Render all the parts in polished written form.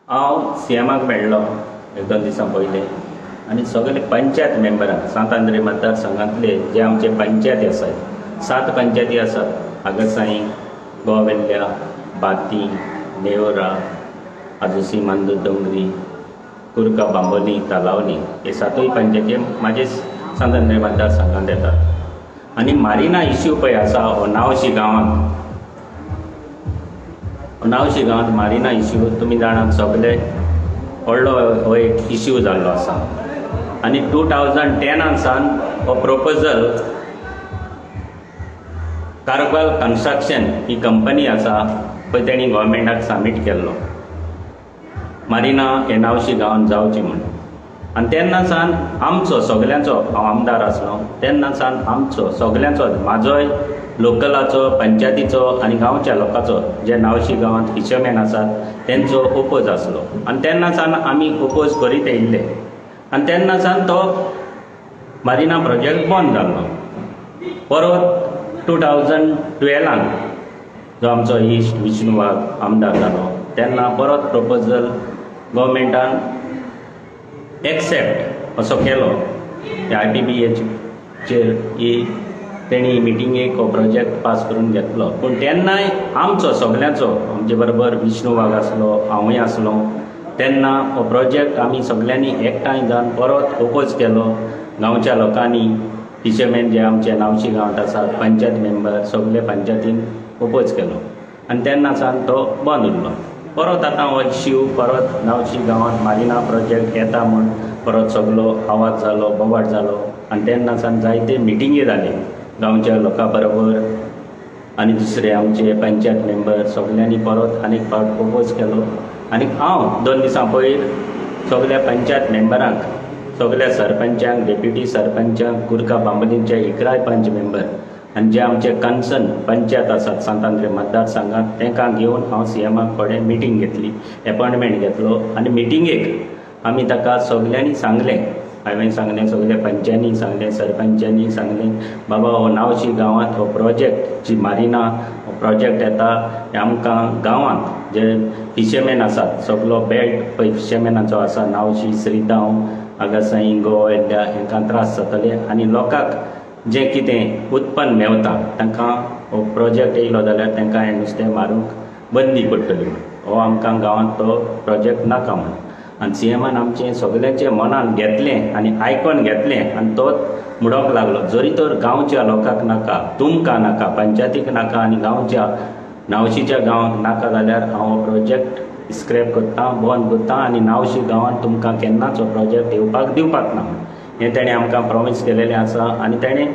हांव सीएमाक मेळ्ळो एक दोन दिसां पयलीं आनी सगळे पंचायत मेंबरांक सांत आंद्रे मतदारसंघांतले जे आमचे पंचायती आसात, 7 पंचायती आसात, आगसाई, गोवा वेल्ल्या, बाती, नेवरा, आजुसी, मांदूर दोंगरी, कुर्का, बांबोली, तालावली, हे 7 पंचायती म्हाजे सांत आंद्रे मतदारसंघांत येतात. आनी मारिना इश्यू पळय आसा हो नावशी गांवांत, नावशी गांवांत मारिना इश्यू तुमी जाणात सगळे व्हडलो हो एक इश्यू जाल्लो आसा. आनी 2010 सावन हो प्रोपोजल कारवाल कन्स्ट्रक्शन ही कंपनी आसा पळय तेणी गोवोरमेंटाक सबमीट केल्लो मारिना हे नावशी गांवांत जावची म्हूण. आनी तेन्ना सावन आमचो सगल्यांचो, हांव आमदार आसलो तेन्ना सावन आमचो सगल्यांचो, म्हाजोय, लोकलाचो, पंचायतीचो आनी गांवच्या लोकांचो जे नावशी गांवांत फिशरमॅन आसात तेंचो ओपोज आसलो. आनी तेन्ना सावन आमी ओपोज करीत येयल्ले आनी तेन्ना सावन तो मारिना प्रोजेक्ट बंद जाल्लो. परत 2012 जो आमचो इश्ट विष्णू वाघ आमदार जालो तेन्ना परत प्रोपोजल गोवोरमेंटान एक्सेप्ट असो केलो. IPBH ही तेणी मिटिंगेक हो प्रोजेक्ट पास करून घेतलो. पूण तेन्नाय आमचो सगल्यांचो, आमचे बरोबर विष्णू वाघ आसलो, हांवूय आसलो, तेन्ना हो प्रोजेक्ट आमी सगल्यांनी एकठांय जावन परत ओपोज केलो. गांवच्या लोकांनी, फिशरमॅन जे आमचे नावशी गांवांत आसात, पंचायत मेंबर, सगळे पंचायतीन ओपोज केलो आनी तेन्ना सावन तो बंद उरलो. परत आतां हो इश्यू परत नावशी गांवांत मारिना प्रोजेक्ट येता म्हूण परत सगलो आवाज जालो, बोवाट जालो आनी तेन्ना सावन जायते मिटिंगी जाले गांवच्या लोकां बरोबर आनी दुसरे आमचे पंचायत मेंबर सगल्यांनी परत आनीक फावट ओपोज केलो. आनी हांव 2 दिसां पयर सगल्या पंचायत मेंबरांक, सगल्या सरपंचांक, डेप्युटी सरपंचांक, कुर्का बांबोलींचे 11 पंच मेंबर आनी जे आमचे कन्सर्न पंचायत आसात सांत आंद्रे मतदारसंघांत तांकां घेवन हांव सीएमा कडेन मिटींग घेतली, एपॉयंटमेंट घेतलो आनी मिटिंगेक आमी ताका सगल्यांनी सांगलें, हांवें सांगलें, सगल्या पंचांनी सांगलें, सरपंचांनी सांगलें, बाबा हो नावशी गांवांत हो प्रोजेक्ट जी मारिना हो प्रोजेक्ट येता हे आमकां गांवांत जे फिशरमॅन आसात सगलो बेल्ट पळय फिशरमॅनाचो आसा, नावशी, श्रीदांव, आगासाई, गोवा वेल्ल्या, हांकां त्रास जातले आनी लोकांक जें कितें उत्पन्न मेवता तांकां हो प्रोजेक्ट येयलो जाल्यार तांकां हें नुस्तें मारूंक बंदी पडटली, हो आमकां गांवांत तो प्रोजेक्ट नाका म्हूण. आनी सीएमान आमचें सगल्यांचें मनान घेतलें आनी आयकोन घेतलें आनी तो म्हणूंक लागलो, जरी तर गांवच्या लोकांक नाका, तुमकां नाका, पंचायतीक नाका आनी गांवच्या नावशीच्या गांवांक नाका जाल्यार हांव हो प्रोजेक्ट स्क्रॅप करता, बंद करता आनी नावशी गांवांत तुमकां केन्नाच हो प्रोजेक्ट येवपाक दिवपाक ना म्हूण. हें तेणें आमकां प्रॉमीस केलेलें आसा आनी तेणें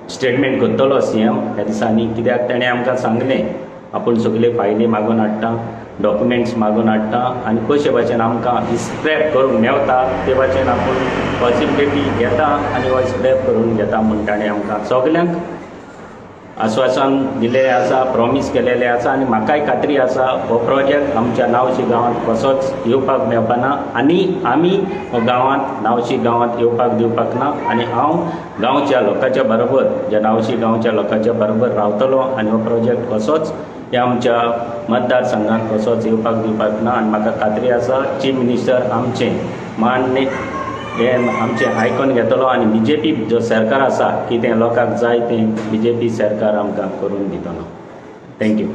स्टेटमेंट करतलो सीएम ह्या दिसांनी, कित्याक तेणें आमकां सांगलें आपूण सगळे फायली मागून हाडटा, डॉक्युमेंट्स मागून हाडटा आनी कशे भाशेन आमकां स्क्रॅप करूंक मेवता ते भाशेन आपूण पॉसिबिलिटी घेता आनी हो स्क्रॅप करून घेता म्हूण ताणें आमकां सगल्यांक आश्वासन दिलेलें आसा, प्रॉमीस केलेलें आसा. आनी म्हाकाय खात्री आसा हो प्रोजेक्ट आमच्या नावशी गांवांत कसोच येवपाक मेळपाना आनी आमी हो गांवांत नावशी गांवांत येवपाक दिवपाक ना. आनी हांव गांवच्या लोकांच्या बरोबर, ज्या नावशी गांवच्या लोकांच्या बरोबर रावतलो आनी हो प्रोजेक्ट कसोच ह्या आमच्या मतदारसंघांत कसोच येवपाक दिवपाक ना. आनी म्हाका खात्री आसा चीफ मिनिस्टर आमचें मान्य हे आमचें आयकून घेतलो आनी बीजेपी जो सरकार आसा कितें लोकांक जाय तें बीजेपी सरकार आमकां करून दितलो. Thank you.